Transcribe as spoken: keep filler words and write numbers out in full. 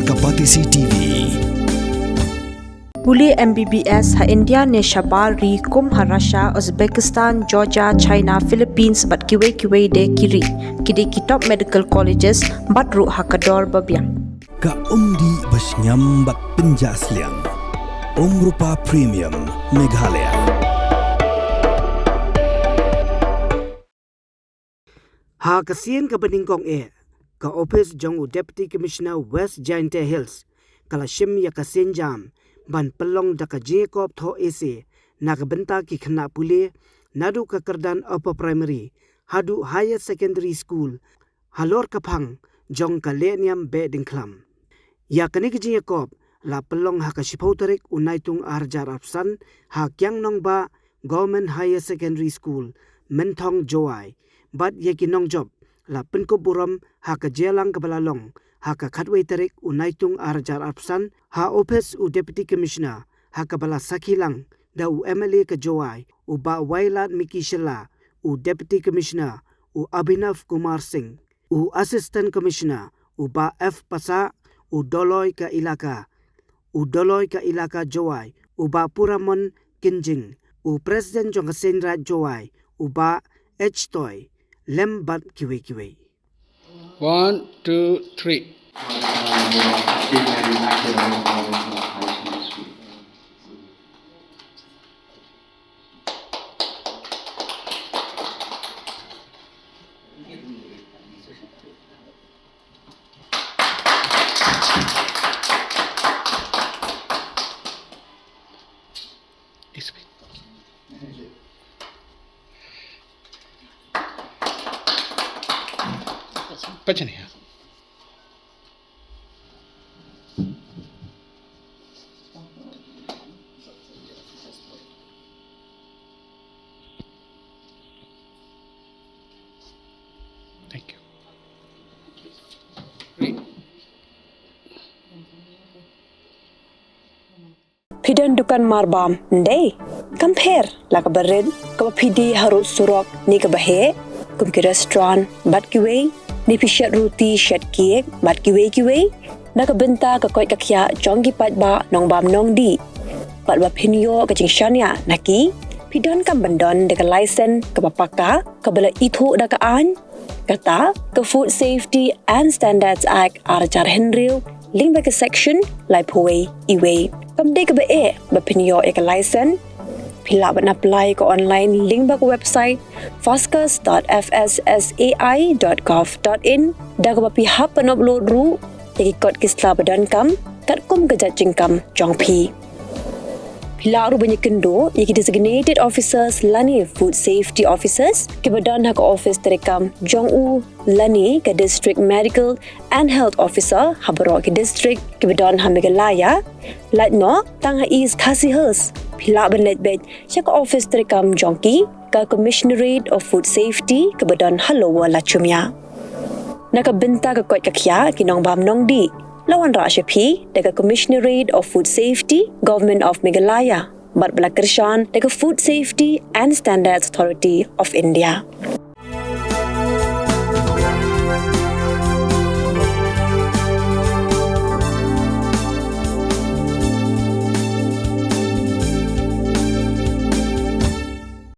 Ka Batesi T V. Pule M B B S ha India ne shabar ri kum ha Russia, Uzbekistan, Georgia, China, Philippines bad kiwei kiwei de ki ri. Ki dei ki top medical colleges bad ruh ha ka dor ba biang. Ka umdih ba shngiam bad pynjah sliang. Umrupa Premium Meghalaya. Ha ka sien kaba nyngkong eh, ka ophis jong u Deputy Commissioner West Jaintia Hills ka la shim ïa ka sienjam ban pynlong da ka jingïakop thoh essay na ka bynta ki khynnah pule naduh ka kyrdan upper primary haduh higher secondary school halor ka phang jong ka Lehniam Behdiengkhlam. Ïa kane ka jingïakop la pynlong ha ka shiphew tarik u Naitung arhajar arphew san ha Kiang Nangbah Government Higher Secondary School, Mynthong, Jowai. Bad ïa ki nongjop la pynkup burom ha ka jingïalang kaba la long ha ka khatwei tarik u Naitung arhajar arphew san ha ophis u Deputy Commissioner, ha kaba la sakhi lang da u M L A ka Jowai u Bah Wailadmiki Shylla, u Deputy Commissioner u Abhinav Kumar Singh, u Assistant Commissioner u Bah F Passah, u Doloi ka Elaka, u Doloi ka Elaka Jowai u Bah Puramon Kynjing, u President jong ka Seiñ Raij Jowai u Bah H Toi, lem bad kiwei kiwei. One, two, three. Pachani ha. Thank you. Phi don dukan marbam ndei? Kam pher la kaba rit, kaba phi die harud surok ne kaba heh, kum ki restaurant bad kiwei, ne phi shet ruti shet cake bad kiwei kiwei. Na ka bynta ka koit ka khiah jong ki paidbah nongbam nongdih, bad ba phin ïoh ka jingshaniah na ki, phi donkam ban don da ka license kaba paka, kaba la ithuh da ka aiñ, kata ka Food Safety and Standards Act arhajar hynriew, lyngba ka section laiphew wei e wei. Kam dei kaba eh ba phin ïoh ïa ka license. Phi lah ban apply ka online lyngba ka website foscus dot F S S A I dot gov dot in, da kaba phi hap ban upload ruh ïa ki kot ki sla ba donkam katkum ka jait jingkam jong phi. Phi lah ruh ban ïakynduh ïa ki designated officers lane food safety officers kiba don ha ka ophis treikam jong u lane ka District Medical and Health Officer ha baroh ki district kiba don ha Meghalaya. Lait noh tang ha East Khasi Hills, phi lah ban leit beit sha ka ophis treikam jong ki, ka Commissionerate of Food Safety kaba don ha Lower Lachumia. Na ka bynta ka koit ka khiah ki nongbam nongdih, la wanrah sha phi da ka Commissionerate of Food Safety, Government of Meghalaya, bad ba la kyrshan da ka Food Safety and Standards Authority of India.